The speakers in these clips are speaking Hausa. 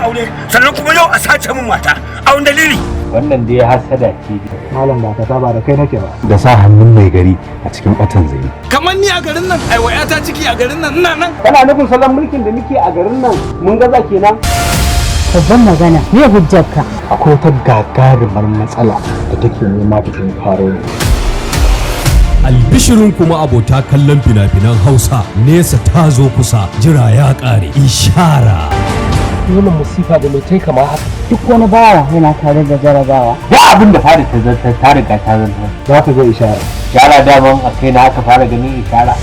Aure, sannan kuma yau a sace min mata. A wani dalili? Wannan dai hasada ce. Malam, ba ka ba da kai nake ba. Da sa hannun mai gari a cikin batan zai. Kamar ni a garin nan, ai waya ta ciki a garin nan, ina nan. Kana nufin salon mulkin da muke a garin nan mun gaza kenan? Babban magana, me hujjarka? Akwai wata gagarumar matsala da take nema ta faro ne. Albishirin kuma abota kallon fina-finan Hausa, nesa ta zo kusa, jira ya ƙare. Ishara. Wannan musifa da mai kama haka. Duk wani bawa yana tare da jarabawa. Ba abin da fara ta zartar, ta riga ta zartar. Za ka ga ishara. Ishara daman a kai na aka fara ganin ishara.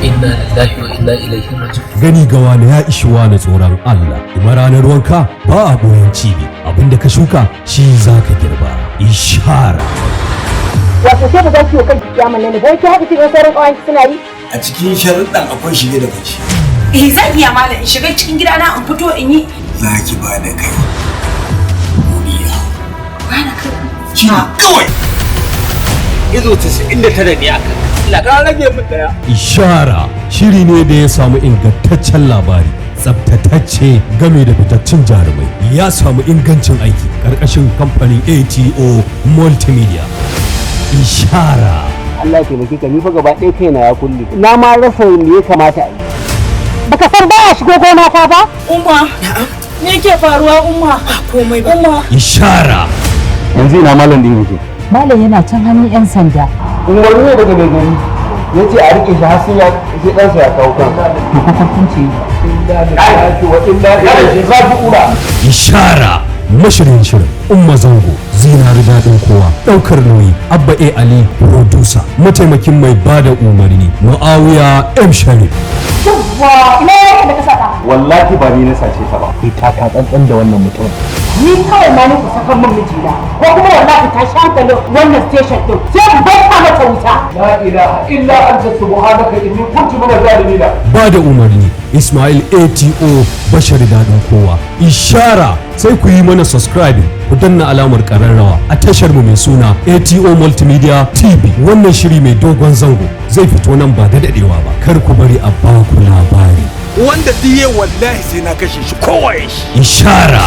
Inna lillahi wa inna ilaihi raji'un. Gani ga wani ya ishi wani tsoron Allah, kuma ranar wanka ba a goyon cibi. Abinda ka shuka shi za ka girba. Ishara. Wato sai ba za ki yi kanki kiyama ne ba, ki haka kika sauran ƙawayenki suna yi. A cikin sharuɗan akwai shige da fice. Eh, zan iya malam, in shiga cikin gidana in fito in yi. Za ki ba da kai duniya. Shi kawai. Izo 99 ne aka Ka rage min daya. Ishara shiri ne da ya samu ingantaccen labari tsabtatacce game da fitaccen jarumai, ya samu ingancin aiki ƙarƙashin kamfanin ATO Multimedia. Ishara. Allah ya taimake ka, ni fa gaba ɗaya kaina ya kulle, na ma rasa me ya kamata a yi. Baka san baya shigo gona ta ba? Umma, me yake faruwa, Umma? Ba komai ba, Umma. Ishara. Yanzu ina malam din yake? Malam yana can hannun 'yan sanda. Umarni ne daga mai gari, ya ce a rike shi har sai ya sai ɗansa ya kawo kansa. Inna lillahi wa inna ilaihi raji'un. Ishara. Mashirin shirin Umma Zango, Zinari Daɗin Kowa. Ɗaukar nauyi Abba A Ali producer, mataimakin mai bada umarni Muawiya M Sharif. Yawwa, ina yarinya da ka saka? Wallahi ba ni na sace ta ba. Ku taka tsantsan da wannan mutum. Ni kawai ma ni ku saka min mijina, ko kuma wallahi ta hankalin wannan station din sai ku bauta mata wuta. La ilaha illa anta, subhanaka, inni kuntu minaz zalimin. Ba da umarni Ismail ATO Bashar Daɗin Kowa. Ishara. Sai ku yi mana subscribing, ku danna alamar ƙararrawa a tashar mu mai suna ATO Multimedia TV. Wannan shiri mai dogon zango zai fito nan ba da daɗewa ba. Kar ku bari a baku labari. Wanda diye, wallahi sai na kashe shi, kowaye shi. Ishara.